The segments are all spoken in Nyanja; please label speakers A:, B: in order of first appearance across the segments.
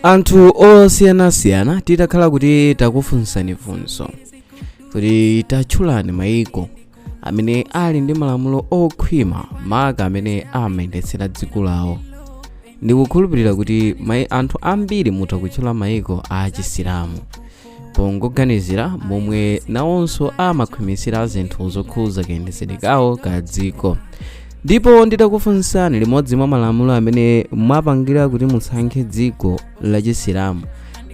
A: Anthu osiyanasiyana, titakhala kuti takufunsani funso kuti tatchulani mayiko amene ali ndi malamulo okhwima, maka amene amayendetsera dziko lawo, ndikukhulupirira kuti anthu ambiri mutha kutchula mayiko a Chisilamu, pongoganizira momwe nawonso amakhwimisira zinthu zokhuza kayendetsedwe kawo ka dziko. Ndipo nditakufunsani limodzi mwa malamulo amene mwapangira kuti musankhe dziko la Chisilamu,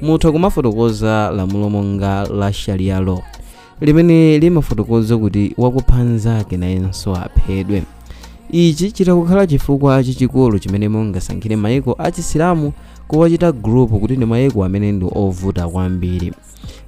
A: mutha kumafotokoza lamulo monga la Sharia law, limene limafotokoza kuti wakupha nzake nayenso aphedwe. Ichi chitakukhala chifukwa chachikulu chimene mungasankhire mayiko a Chisilamu kuwachita group kuti ndi mayiko amene ndi ovuta kwambiri.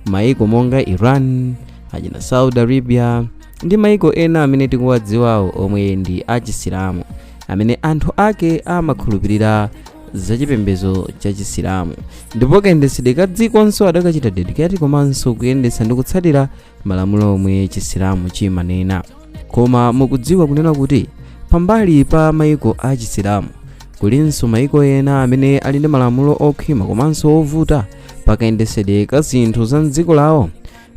A: Mayiko monga Iran, achina Saudi Arabia ndi mayiko ena amene tikuwadziwawo omwe ndi achisilamu, amene anthu ake amakhulupirira zachipembedzo cha Chisilamu, ndipo kayendetsedwe ka dzikonso adakachita dedicate komanso kuyendetsa ndi kutsatira malamulo omwe Chisilamu chimanena. Koma mukudziwa kunena kuti pambali pa mayiko a Chisilamu kulinso mayiko ena amene ali ndi malamulo okhwima komanso ovuta pakayendetsedwe ka zinthu za mdziko lawo?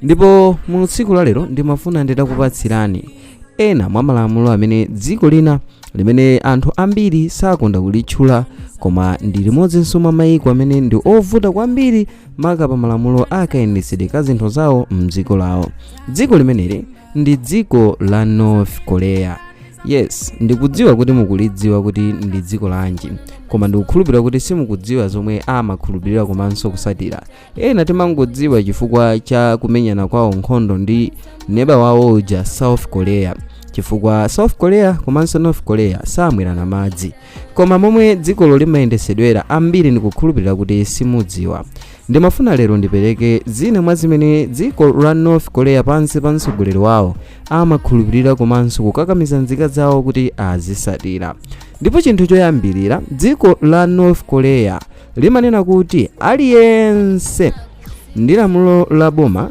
A: Ndipo mu tsiku la lero ndimafuna nditakupatsirani ena mwa malamulo amene dziko lina limene anthu ambiri sakonda kulitchula, koma ndi limodzinso mwa mayiko amene ndi ovuta kwambiri, maka pa malamulo akayendetsedwe ka zinthu zawo mdziko lawo. Dziko limeneli ndi dziko la North Korea. Yes, ndikudziwa kuti mukulidziwa kuti ndi dziko lanji, koma ndikukhulupirira kuti simukudziwa zomwe amakhulupirira komanso kusatira. Ena timangodziwa chifukwa cha kumenyana kwawo nkhondo ndi neba wawo uja, South Korea, chifukwa South Korea komanso North Korea samwerana madzi. Koma momwe dzikolo limayendesedwera, ambiri ndikukhulupirira kuti simudziwa. Ndimafuna lero ndipereke zina mwa zimene dziko la North Korea pansi pa mtsogoleri wawo amakhulupirira komanso kukakamiza nzika zawo kuti azisatira. Ndipo chinthu choyambirira, dziko la North Korea limanena kuti aliyense ndi lamulo la boma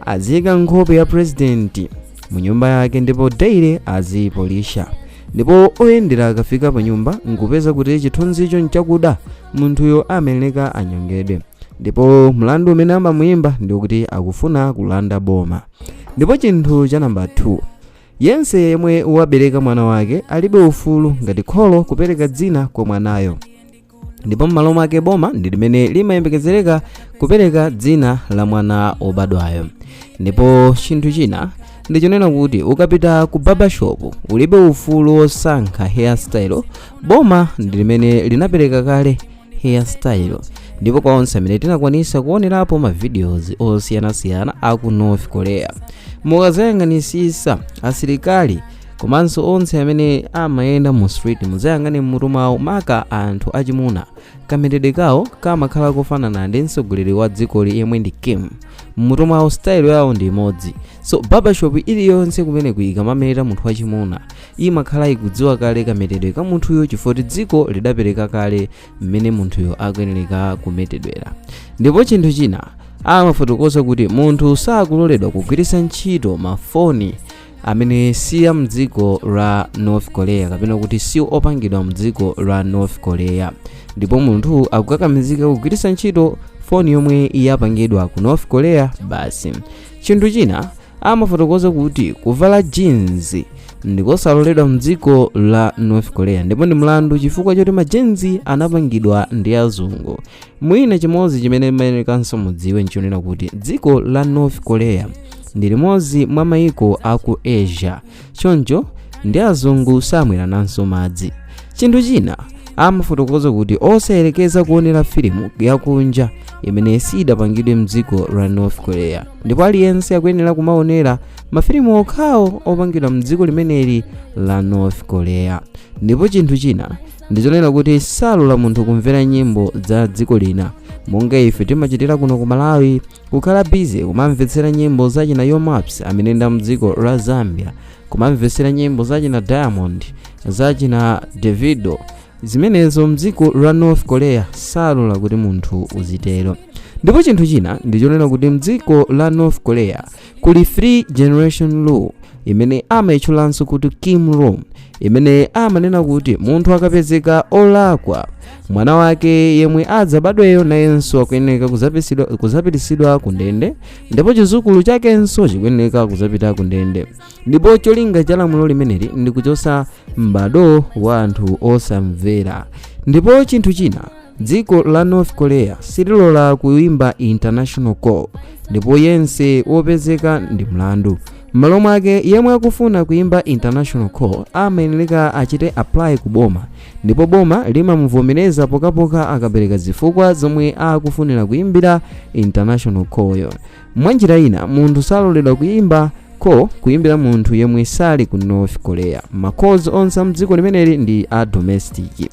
A: aziyika nkhope ya president mu nyumba yake, ndipo daily aziyipolisha, ndipo oyendera akafika pa nyumba nkupeza kuti chithunzicho nchakuda, munthuyo amayeneka anyongedwe, ndipo mlandu umene amamuyimba ndikuti akufuna kulanda boma. Ndipo chinthu cha namba 2, yense yemwe wabereka mwana wake alibe ufulu ngati kholo kupereka dzina kwa mwanayo, ndipo m'malo mwake boma ndi limene limayembekezereka kupereka dzina la mwana wobadwayo. Ndipo chinthu china ndichonena kuti ukapita ku barbershop ulibe ufulu wosankha hairstyle, boma ndi limene linapereka kale hairstyle. Ndipo kwa onse amene tinakwanisa kuonerapo ma videos osiyanasiyana aku North Korea, mukazayang'anisisa asilikali komanso onse amene amayenda mu street, muzayang'ane mmutu mwawo, maka anthu achimuna, kametedwe kawo kamakhala kofanana ndi mtsogoleri wa dzikoli yemwe ndi Kim. Mmutu mwawo style yawo ndi imodzi. So barbershop iliyonse kumene ikamameta munthu wachimuna imakhala ikudziwa kale kametedwe ka munthuyo, chifukwa dziko lidapereka kale mmene munthuyo akuyenereka kumetedwera. Ndipo chinthu china, amafotokoza kuti munthu sakuloledwa kugwiritsa ntchito mafoni amene si a mdziko la North Korea, kapena kuti si opangidwa mdziko la North Korea, ndipo munthu akukakamizika kugwiritsa ntchito foni yomwe yapangidwa ku North Korea basi. Chinthu china, amafotokoza kuti kuvala jeans ndikosaloledwa mdziko la North Korea, ndipo ndi mlandu chifukwa choti ma jeans anapangidwa ndi azungu. Mwina chimodzi chimene mayenekanso mudziwe nchonena kuti dziko la North Korea ndi limodzi mwa mayiko aku Asia, choncho ndi azungu samwerananso madzi. Chinthu china, amafotokoza kuti osayerekeza kuonera filimu yakunja imene sidapangidwe mdziko la North Korea, ndipo aliyense akuyenera kumaonera mafilimu okhawo opangidwa mdziko limeneli la North Korea. Ndipo chinthu china ndichonena kuti salola munthu kumvera nyimbo za dziko lina, monga ife timachitira kuno ku Malawi, kukhala busy kumamvetsera nyimbo zachina Yo Maps amene nda mdziko la Zambia, kumamvetsera nyimbo zachina Diamond, zachina Davido. Zimenezo mdziko la North Korea salola kuti munthu uzitero. Ndipo chinthu china ndichonena kuti mdziko la North Korea kuli 3 generation law. Imene amayitchulanso kuti Kim Law, imene amanena kuti munthu akapezeka olakwa, mwana wake yemwe adzabadweyo nayenso akuyeneka kuzapitisidwa ku ndende, ndipo chizukulu chakenso chikuyeneka kuzapita ku ndende. Ndipo cholinga cha lamulo limeneli ndi kuchosa m'bado wa anthu osamvera. Ndipo chinthu china, dziko la North Korea sililola kuyimba international call, ndipo yense wopezeka ndi mlandu. M'malo mwake, yemwe akufuna kuyimba international call amayenera achite apply ku boma, ndipo boma limamuvomereza pokhapokha akapereka zifukwa zomwe akufunira kuyimbira international call yo. Mwanjira ina, munthu saloledwa kuyimba call kuyimbira munthu yemwe sali ku North Korea. Ma calls onse amdziko limeneli ndi a domestic.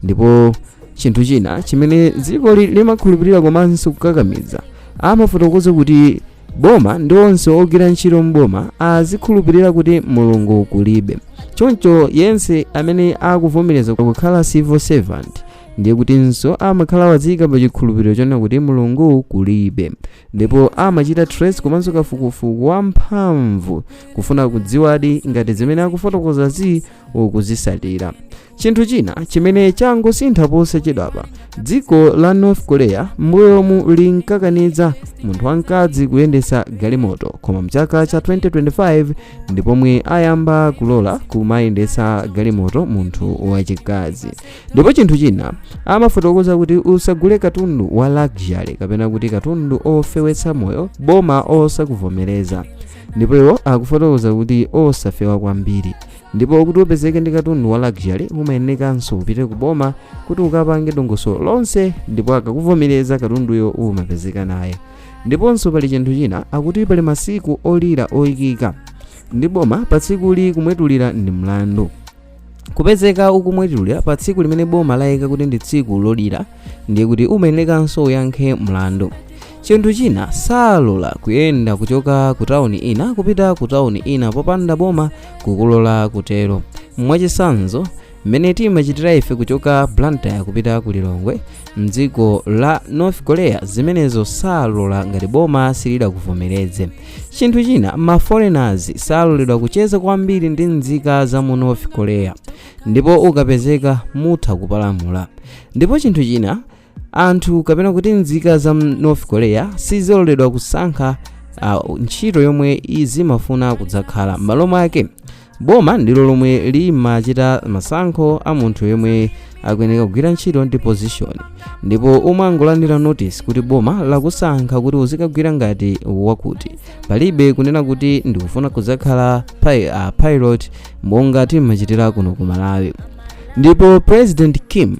A: Ndipo chinthu china chimene dzikoli limakhulupirira komanso kukakamiza, amafotokoza kuti boma ndi onse ogwira ntchito mboma azikhulupirira kuti Mulungu kulibe. Choncho yense amene akuvomereza kukhala civil servant ndiye kutinso amakhala wazika pa chikhulupiriro chonena kuti Mulungu kulibe, ndipo amachita trace komanso kafukufuku wamphamvu kufuna kudziwadi ngati zimene akufotokozazi ukuzisatira. Chinthu china chimene changosintha posachedwapa, dziko la North Korea m'mbuyomu linkakaniza munthu wamkazi kuyendesa galimoto, koma mchaka cha 2025 ndipomwe ayamba kulola kumayendesa galimoto munthu wachikazi. Ndipo chinthu china, amafotokoza kuti usagule katundu wa luxury kapena kuti katundu ofewetsa moyo boma osakuvomereza, ndipo iwo akufotokoza kuti osafewa kwambiri. Ndipo kuti upezeke ndi katundu wa luxury, umayenekanso upite ku boma kuti ukapange dongosolo lonse, ndipo akakuvomereza, katunduyo umapezeka naye. Ndiponso pali chinthu china, akuti pali masiku olira oyikika ndi boma. Pa tsikuli kumwetulira ndi mlandu. Kupezeka ukumwetulira pa tsiku limene boma layika kuti ndi tsiku lolira, ndiye kuti umayenekanso uyankhe mlandu. Chinthu china, salola kuyenda kuchoka ku tawuni ina kupita ku tawuni ina popanda boma kukulola kutero. Mwachitsanzo, mmene timachitira ife kuchoka Blantyre kupita ku Lilongwe, mdziko la North Korea zimenezo salola ngati boma silidakuvomereze. Chinthu china, ma foreigners saloledwa kucheza kwambiri ndi nzika za mu North Korea, ndipo ukapezeka mutha kupalamula. Ndipo chinthu china, anthu kapena kuti nzika za North Korea siziloledwa kusankha ntchito yomwe zimafuna kudzakhala. M'malo mwake, boma ndilo lomwe limachita masankho a munthu yemwe akuyeneka kugwira ntchito ndi position, ndipo umangolandira notice kuti boma lakusankha kuti uzikagwira ngati wakuti. Palibe kunena kuti ndikufuna kudzakhala pilot monga timachitira kuno ku Malawi. Ndipo President Kim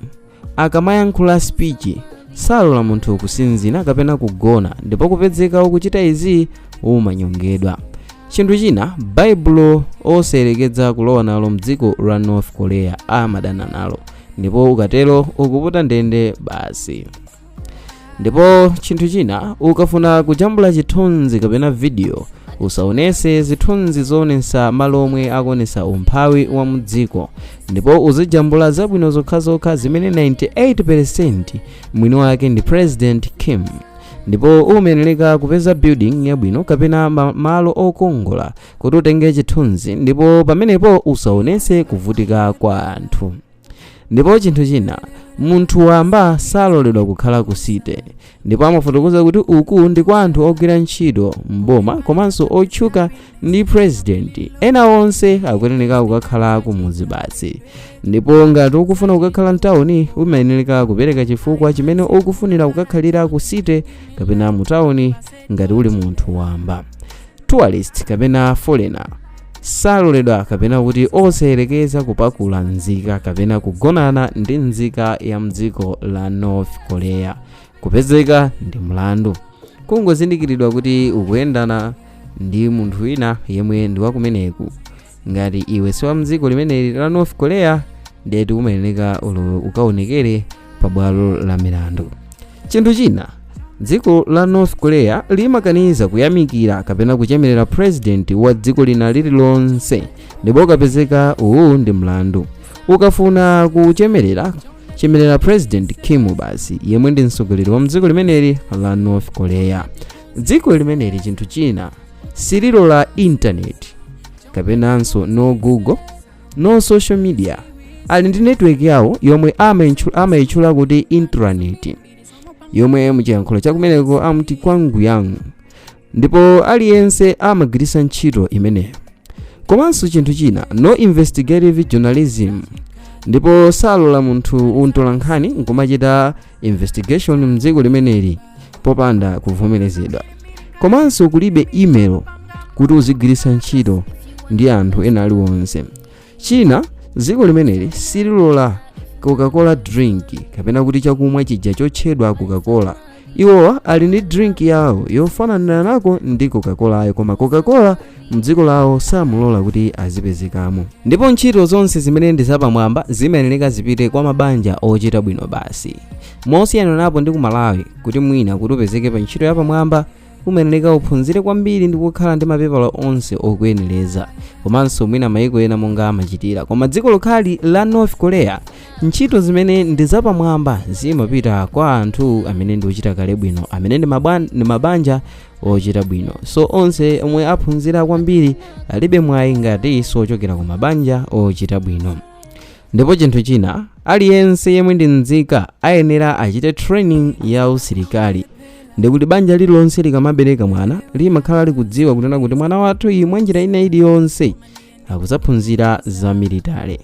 A: akamayankhula speech, salola munthu kusinzira kapena kugona, ndipo kupezeka ukuchita izi umanyongedwa. Chinthu china, Baibulo osayerekeza kulowa nalo mdziko la North Korea, amadana nalo, ndipo ukatero ukuputa ndende basi. Ndipo chinthu china, ukafuna kujambula chithunzi kapena video, usaonese zithunzi zoonesa malo omwe akuonesa umphawi wa mudziko, ndipo uzijambula zabwino zokhazokha zimene 98% mwini wake ndi President Kim. Ndipo umayenera kupeza building yabwino kapena malo okongola kuti utenge chithunzi, ndipo pamenepo usaonese kuvutika kwa anthu. Ndipo chinthu china, munthu wamba saloledwa kukhala ku city, ndipo amafotokoza kuti uku ndi kwa anthu ogwira ntchito mboma komanso otchuka ndi president. Ena onse akuyenera kukakhala kumudzi basi. Ndipo ngati ukufuna kukakhala mtawuni, umayenera kupereka chifukwa chimene ukufunira kukakhalira ku city kapena mu tawuni ngati uli munthu wamba. Tourist kapena foreigner saloledwa kapena kuti osayerekeza kupakula nzika kapena kugonana ndi nzika ya mdziko la North Korea. Kupezeka ndi mlandu. Kungozindikiridwa kuti ukuyendana ndi munthu wina yemwe ndi wakumeneku, ngati iwe si wa mdziko limeneli la North Korea, ndiyetu umayeneka ukaonekere pabwalo la milandu. Chinthu china, dziko la North Korea limakaniza kuyamikira kapena kuchemerera president wa dziko lina lililonse, ndipo ukapezeka, uwu ndi mlandu. Ukafuna kuchemerera, chemerera President Kim basi, yemwe ndi mtsogoleri wa mdziko limeneli la North Korea. Dziko limeneli, chinthu china, sililola intaneti. Kapenanso no Google, no social media. Ali ndi network yawo yomwe amayitchula kuti intranet, yomwe muchiyankhulo chakumeneko amati Kwangmyong, ndipo aliyense amagwiritsa ntchito imeneyo. Komanso chinthu china, no investigative journalism, ndipo salola munthu untolankhani nkumachita investigation mdziko limeneli popanda kuvomerezedwa. Komanso kulibe email kuti uzigwiritsa ntchito ndi anthu ena aliwonse. China, dziko limeneli sililola Coca-Cola drink, kapena kuti chakumwa chija chotchedwa Coca-Cola. Iwowa ali ndi drink yawo yofanana nako ndi Coca-Colayo, koma Coca-Cola mdziko lawo samulola kuti azipezekamo. Ndipo ntchito zonse zimene ndi zapamwamba zimayenera zipite kwa mabanja ochita bwino basi, mosiyana napo ndi ku Malawi, kuti mwina kuti upezeke pa ntchito yapamwamba umayenera uphunzire kwambiri ndi kukhala ndi mapepala onse okuyenereza, komanso mwina mayiko ena monga amachitira. Koma dziko lokhali la North Korea, ntchito zimene ndi zapamwamba zimapita kwa anthu amene ndi ochita kale bwino, amene ndi mabanja ochita bwino. So onse omwe aphunzira kwambiri alibe mwayi ngati sochokera ku mabanja ochita bwino. Ndipo chinthu china, aliyense yemwe ndi nzika ayenera achite training ya usilikali, ndikuti banja lililonse likamabereka mwana limakhala likudziwa kunena kuti mwana wathu iyi mwanjira ina iliyonse akuzaphunzira za military.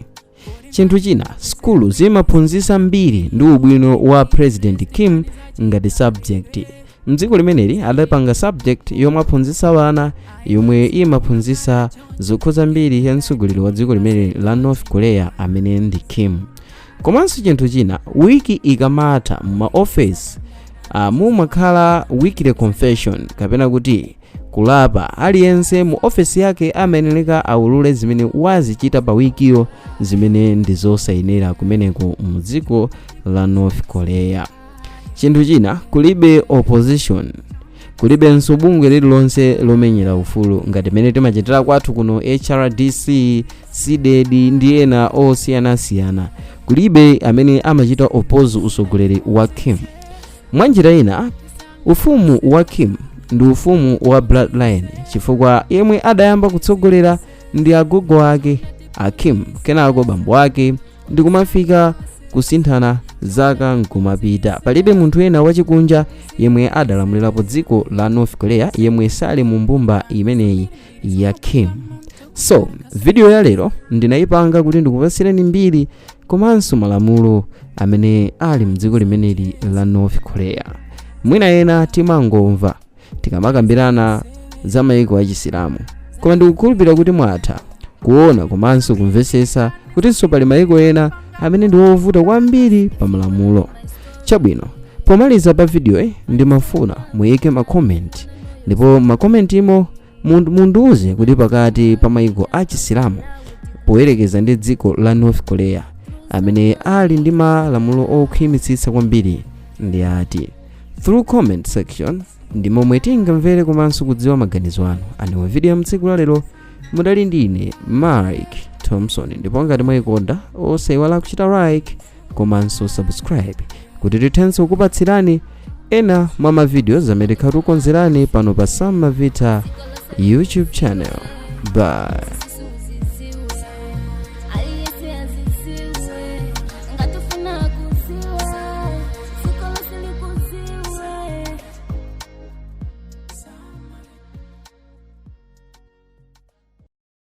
A: Chinthu china, sukulu zimaphunzitsa mbiri ndi ubwino wa President Kim ngati subject. Mdziko limeneli adapanga subject yomwe aphunzitsa ana, yomwe imaphunzitsa zokhuza mbiri ya mtsogoleri wa dziko limeneli la North Korea amene ndi Kim. Komanso chinthu china, wiki ikamatha muma office mumakhala weekly confession, kapena kuti kulapa. Aliyense mu ofesi yake amayenera aulule zimene wazichita pa wikiyo zimene ndi zosayenera kumeneko mu dziko la North Korea. Chinthu china, kulibe opposition, kulibenso bungwe lililonse lomenyera ufulu ngati mene timachitira kwathu kuno, HRDC, CDEDI ndi ena osiyanasiyana. Kulibe amene amachita oppose usogoleri wa Kim. Mwanjira ina, ufumu wa Kim ndi ufumu wa bloodline, chifukwa yemwe adayamba kutsogolera ndi agogo ake a Kim, kenako bambo ake, ndi kumafika kusinthana zaka nkumapita. Palibe munthu ena wachikunja yemwe adalamulirapo dziko la North Korea yemwe sali mu mbumba imeneyi ya Kim. So video ya lero ndinayipanga kuti ndikupasireni mbiri komanso malamulo amene ali mdziko limeneli la North Korea. Mwina ena timangomva tikamakambirana za mayiko achisilamu, koma ndikukhulupirira kuti mwatha kuona komanso kumvetsetsa kutinso pali mayiko ena amene ndi ovuta kwambiri pa malamulo. Chabwino, pomaliza pa video ndimafuna muyike ma comment, ndipo ma comment imo mundiuze kuti pakati pa mayiko achisilamu poyerekeza ndi dziko la North Korea, amene ali ndi malamulo okhwimitsitsa kwambiri ndi ati? Through comment section ndi momwe tingamvere komanso kudziwa maganizo anu. Aniwo video ya mtsiku la lero mudali ndine Mike Thompson, ndipo ngati mwayikonda osayiwala kuchita like komanso subscribe kuti tithenso kukupatsirani ena mwa mavidiyo zamene tikukonzerani pano pa Sam Mavita YouTube channel. Bye.